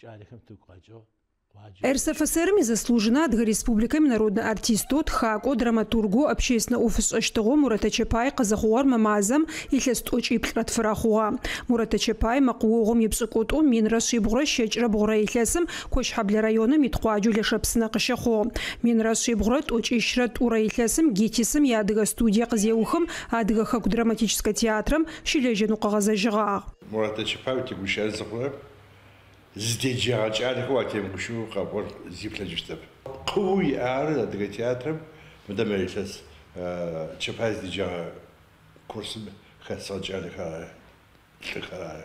Кӏалэхэм тыгу къэкӏыгъ. РСФСР-м изаслуженнэ Адыгэ Республикэм инароднэ артистэу, тхакӏоу, драматургэу, общественнэ ӏофышӏэщтыгъэу Мурэтэ Чэпай къызыхъугъэр мы мазэм илъэс 92 хъугъэ. Мурэтэ Чэпай мэкъуогъум ипшӏыкӏутӏу 1723 илъэсым Кощхьэблэ районым ит къуаджэу Лэшэпсынэ къыщыхъугъ. 1752 илъэсым ГИТИС-м иадыгэ студие къызеухым Адыгэ хэку драматическэ театрэм щылэжьэнэу къыгъэзэжьыгъагъ. Мурэтэ Чэпай утегущыӏэн зыхъурэм зыдеджэгъэ кӏалэхэу атемыгущыӏэу къэпӏон зи плъэкӏыщтэп. Къыу иӏар Адыгэ театрэм мыдэ мы илъэс Чэпай зыдеджэгъэ курсым хэсыгъэ кӏалэхэр ары, лӏыхэр ары.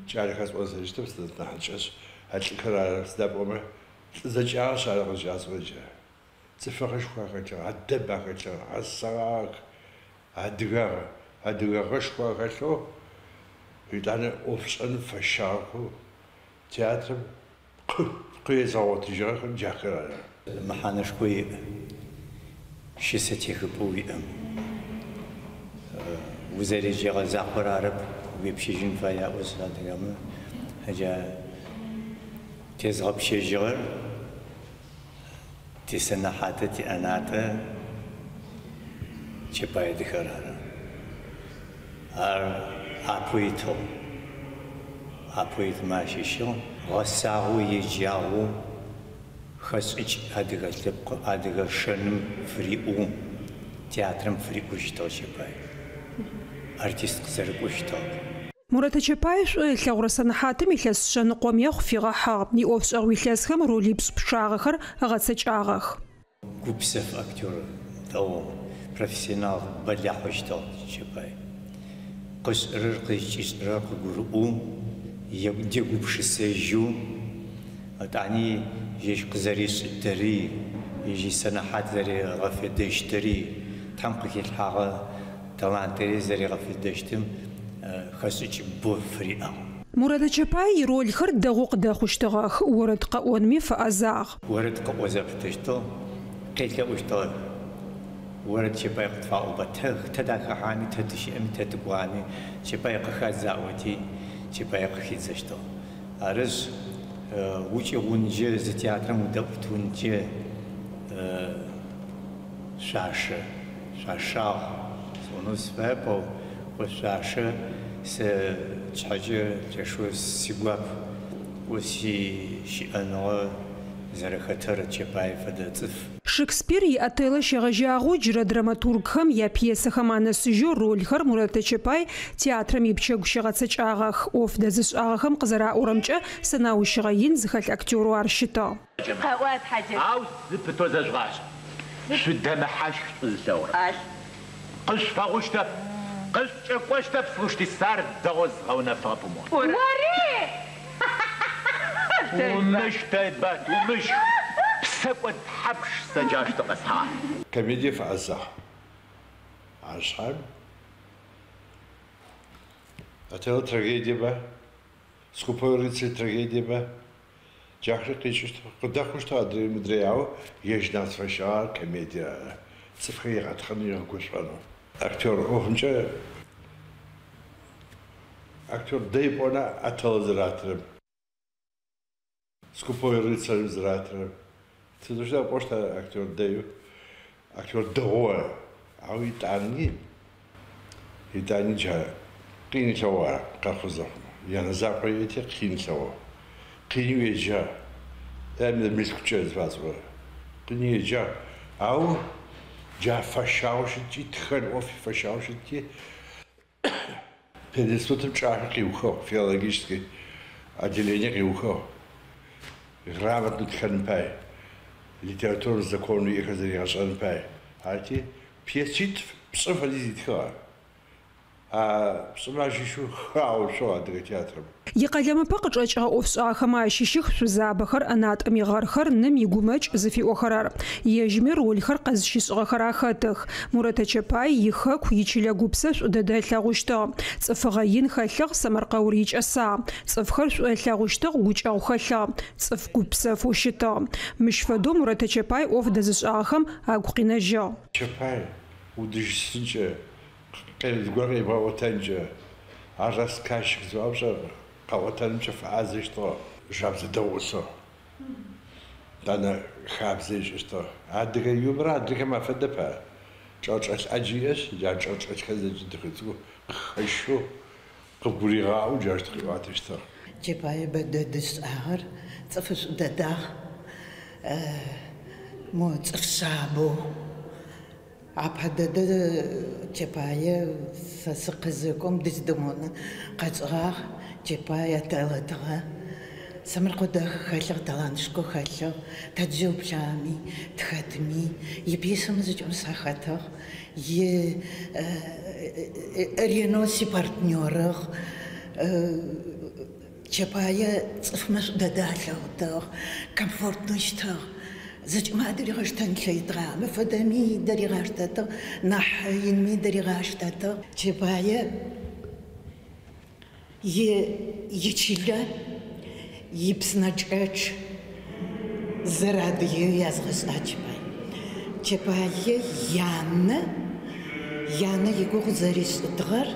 Кӏалэхэр сӏон слъэкӏыщтэп, сыд нахьыкӏэшъ, а лӏыхэр ары, сыда пӏомэ лӏы зэкӏагъэшъ ары къызкӏасӏорэкӏэ. Цӏыфыгъэшхо ахэлъыгъ, ӏэдэб ахэлъыгъ, гъэсэгъагъэх, адыгагъэ, адыгэгъэшхо ахэлъэу, итӏанэ ӏофшӏэным фэщагъэхэу театрэм пкъы езыгъэгъотыжьыгъэхэр джахэр ары. Мэхьанэшхо иӏ щысэтехыпӏэу уиӏэм. Узэреджэгъэ закъор арэп уепщэжьын фае аӏошъ адыгэмэ. Джа тезгъэпщэжьыгъэр тисэнэхьатэ тиӏэнатӏэ Чэпаедыхэр ары. Ар апэу итыгъ. Апэу итымэ ащыщыгъ. Гъэсагъэу, еджагъэу, хэшӏыкӏ адыгэ лъэпкъ, адыгэ шэным фыриӏэу, театрэм фыриӏэу щытыгъ Чэпай. Артист къызэрыкӏоу щытыгъэп. Мурэтэ Чэпай шӏу ылъэгъурэ сэнэхьатым илъэс шъэныкъом ехъу фигъэхьыгъ. Иӏофшӏэгъу илъэсхэм ролипшӏ пчъагъэхэр ыгъэцэкӏагъэх. Гупсэф актер дэгъу, профессионал бэлахьэу щытыгъ Чэпай. Къышӏырэр къызкӏишӏырэр къыгурыӏоу, дегупшысэжьэу, етӏани ежь къызэришӏытэри, ежь исэнэхьат зэригъэфедэщтыри, Тхьэм къыхилъхьагъэ талантыри зэригъэфедэщтым хэшӏыкӏ бо фыриӏагъ. Мурэтэ Чэпай ирольхэр дэгъоу къыдэхъущтыгъэх, орэд къэӏонми фэӏэзагъ. Орэд къыӏо зэпытыщтыгъ, къелъэӏущтыгъэх. Орэд Чэпай къытфаӏоба, тэ тэ дахэхьами, тэ тыщыӏэми, тэ тыкӏуами, Чэпай къыхадз аӏоти, Чэпай къыхидзэщтыгъ. Арышъ, укӏыгъунджэ, зы театрэм удэӏутунджэ шъуашэ, шъуашагъ сӏонэу сыфаеп, ау шъуашэ сэ шъхьэкӏэ лъэшэу сигуап, о сищыӏэныгъэ зэрэхэтэр Чэпай фэдэ цӏыф. Шекспир и Отелло щегъэжьагъэу джырэ драматургхэм япьесэхэм анэсыжьэу рольхэр Мурэтэ Чэпай театрэм ипчэгу щигъэцэкӏагъэх. ӏоф дэзышӏагъэхэм къызэраӏорэмкӏэ, сэнаущыгъэ ин зыхэлъ актерэу ар щытыгъ. Ау зы пытэу зэжъугъашӏ, шъудэмыхьащх шӏу зылъэгъурэм. Къышъуфэгъущтэп, къышъукӏэкӏощтэп, слушайте, сэ ар дэгъоу згъэунэфыгъэ помон. Умыщх, Тайбат, умыщх, псэкӏод тхьапш сэ джаущтэу къэсхьыгъа? Комедие фэӏэзагъ. Ар шъхьам Отелло трагедиеба, Скупой рыцарь трагедиеба, джахэр къикӏыщтыгъ, къыдэхъущтыгъ адрей мыдрей, ау ежь нахь зыфэщагъэр комедие ары, цӏыфхэр игъэтхъэнэу, игъэгушӏонэу. Актер ӏофымкӏэ актер дэй пӏона Отелло зэратырэм, Скупой рыцарым зэратырэм. Сыдэущтэу пӏощт ар актер дэеу, актер дэгъоу ары. Ау итӏани, итӏани джа къин ылъэгъугъ ар къэхъу зэхъум. Янэ закъо иӏэти къин ылъэгъугъ. Къинэу еджагъ. Мылъкукӏэ зыфасӏорэр. Къинэу еджагъ. Ау джа фэщагъэу щытти, тхэн ӏоф фэщагъэу щытти, пединститутым кӏахэ къиухыгъ, филологический отделение къиухыгъ. Грамотно тхэным пай, литературэм законэу иӏэхэр зэригъэшӏэным пай. Арти пьеситф пшӏы фэдиз итхыгъ ар. А пшӏымэ ащыщэу хы агъэуцугъ адыгэ театрэм. Икъэлэмыпэ къычӏэкӏыгъэ ӏофшӏагъэхэм ащыщых шъузабэхэр, ӏэнатӏэм игъэрхэр, ным игумэкӏ зыфиӏохэрэр. Ежьми рольхэр къэзыщишӏыгъэхэр ахэтых. Мурэтэ Чэпай ихэку, ичылэ гупсэ шӏу дэдэ ылъэгъущтыгъ. Цӏыфыгъэ ин хэлъыгъ, сэмэркъэур икӏэсагъ. Цӏыфхэр шӏу ылъэгъущтыгъ, гукӏэгъу хэлъыгъ. Цӏыф гупсэфэу щытыгъ. Мыщ фэдэу Мурэтэ Чэпай ӏоф дэзышӏагъэхэм агу къинэжьыгъ. Чэпай удыщысынкӏэ, зыгорэ къебгъэӏотэнкӏэ, ар рассказчик зыфаӏоу пшӏэрэ, къэӏотэнымкӏэ фэӏазэщтыгъэ. Жабзэ дэгъу ӏулъыгъ. Етӏанэ хабзэ ышӏыщтыгъ. Адыгэ юморэ адыгэхэм афэдэп ар. Чӏэгъчӏэлъ ӏаджи иӏэшъ, джа чӏэгъчӏэлъхэр зэкӏэ дэхэ цӏыкӏоу къыхэщэу, къыбгуригъаӏоу джаущтэу къыӏуатэщтыгъ. Чэпае бэ дэд ышӏагъэр, цӏыфышӏу дэдагъ, мо цӏыф шъабэу. Апэ дэдэ Чэпае сэ сыкъызэкӏом Дездемонэ къэкӏыгъагъ, Чэпае тэлэтыгъэ. Сэмэркъэу дахэ хэлъыгъ, талантышхо хэлъыгъ, тэджэу плъами, тхэтми, ипьесэмэ зэкӏэм сахэтыгъ, и ренэу сипартнерыгъ. Чэпае цӏыфмэ шӏу дэдэ алъэгъутыгъ, комфортнэу щытыгъ. Зэкӏэмэ адыригъэштэн ылъэкӏытыгъ, мыфэдэми дыригъаштэтыгъ, нахь инми дыригъаштэтыгъ. Чэпае и ичылэ ипсынэкӏэчъ зэрэадыгееу язгъэшӏагъ Чэпай. Чэпае янэ, янэ игугъу зэришӏытыгъэр,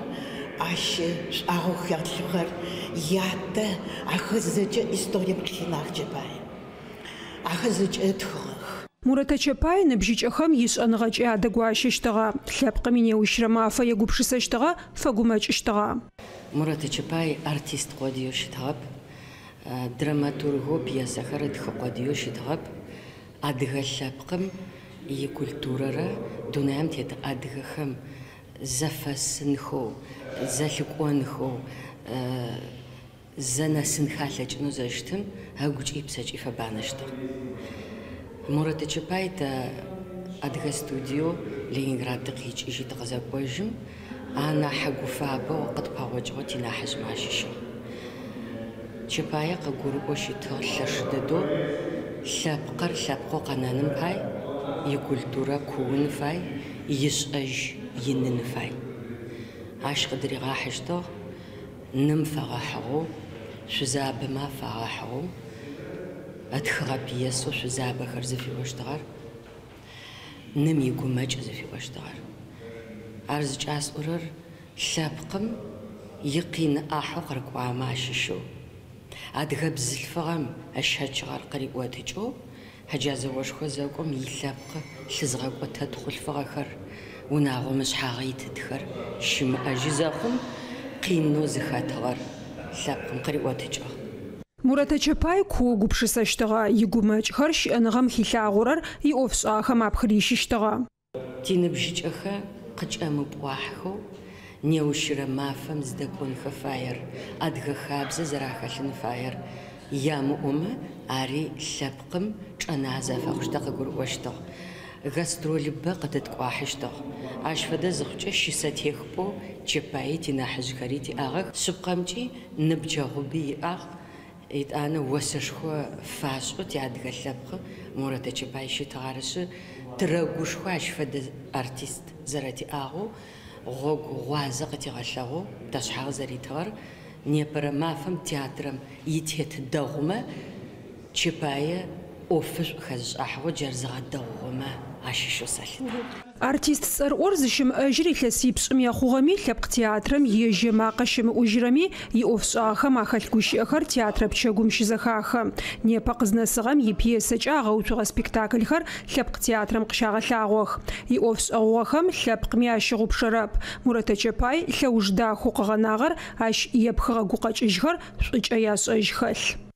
ащ шӏуагъэу хэлъыгъэр, ятэ, ахэр зэкӏэ историем къыхинагъ Чэпае. Ахэр зэкӏэ ытхыгъэх. Мурэтэ Чэпай ныбжьыкӏэхэм ишӏэныгъэкӏи адэгуащэщтыгъэ, лъэпкъым инеущрэ мафэ егупшысэщтыгъэ, фэгумэкӏыщтыгъэ. Мурэтэ Чэпай артист къодыеу щытыгъэп, драматургэу пьесэхэр ытхы къодыеу щытыгъэп, адыгэ лъэпкъым икультурэрэ дунаим тет адыгэхэм зэфэсынхэу, зэлъыкӏонхэу, зэнэсынхэ алъэкӏынэу зэрэщытым ыгукӏи ыпсэкӏи фэбанэщтыгъ. Мурэтэ Чэпай тэ адыгэ студиеу Ленинград тыкъикӏыжьи тыкъызэкӏожьым, анахь гуфабэу къытпэгъокӏыгъэу тинахьыжъмэ ащыщыгъ. Чэпае къыгурыӏоу щытыгъ лъэш дэдэу лъэпкъыр лъэпкъэу къэнэным пай, икультурэ куун фай, ишӏэжь инын фай. Ащ къыдыригъахьыщтыгъ ным фэгъэхьыгъэу, шъузабэмэ фэгъэхьыгъэу ытхыгъэ пьесэу Шъузабэхэр зыфиӏощтыгъэр, ным игумэкӏ зыфиӏощтыгъэр. Ар зыкӏасӏорэр лъэпкъым икъин ӏахьэу къырыкӏуагъэмэ ащыщэу, адыгэ бзылъфыгъэм ыщэчыгъэр къыриӏотыкӏэу Хьэджа зэошхо зэкӏом илъэпкъ лъызгъэкӏотэт хъулъфыгъэхэр, унагъом ышъхьагъэ итытхэр щымыӏэжьы зэхъум, къинэу зыхэтыгъэр лъэпкъым къыриӏотыкӏыгъ. Мурэтэ Чэпай куоу гупшысэщтыгъэ, игумэкӏхэр, щыӏэныгъэм хилъагъорэр иӏофшӏагъэхэм апхырищыщтыгъэ. Тиныбжьыкӏэхэр къыкӏэмыпӏуахьхэу неущырэ мафэм зыдэкӏонхэ фаер, адыгэ хабзэ зэрахэлъын фаер ямыӏомэ, ари лъэпкъым чӏэнагъэ зэрэфэхъущтыр къыгурыӏощтыгъ. Гастролыбэ къыдэткӏуахьыщтыгъ. Ащ фэдэ зыхъукӏэ щысэтехыпӏэу Чэпаий тинахьыжъхэри тиӏагъэх. Шъыпкъэмкӏи ныбджэгъуби иӏагъ. Етӏанэ осэшхо фашӏэу тиадыгэ лъэпкъ Мурэтэ Чэпай щытыгъ. Арышъы, тырэгушхо ащ фэдэ артист зэрэтиӏагъэу, гъогу гъуазэ къытигъэлъэгъоу ташъхьагъ зэритыгъэр, непэрэ мафэм театрэм итет дэгъумэ Чэпае ӏофышӏу хэзышӏахьыгъэу джар зыгъэдэгъугъэмэ ащыщэу сэлъытэ. Артист цӏэрыӏор зыщымыӏэжьыр илъэсипшӏым ехъугъэми, лъэпкъ театрэм ежь ымакъэ щымыӏужьырэми, иӏофшӏагъэхэм ахэлъ гущыӏэхэр театрэ пчэгум щызэхахы. Непэ къызнэсыгъэм ипьесэкӏэ агъэуцугъэ спектакльхэр лъэпкъ театрэм къыщагъэлъагъох. Иӏофшӏэгъугъэхэм лъэпкъми ащыгъупшэрэп. Мурэтэ Чэпай лъэуж дахэу къыгъэнагъэр, ащ епхыгъэ гукъэкӏыжьхэр шӏукӏэ яшӏэжь хэлъ.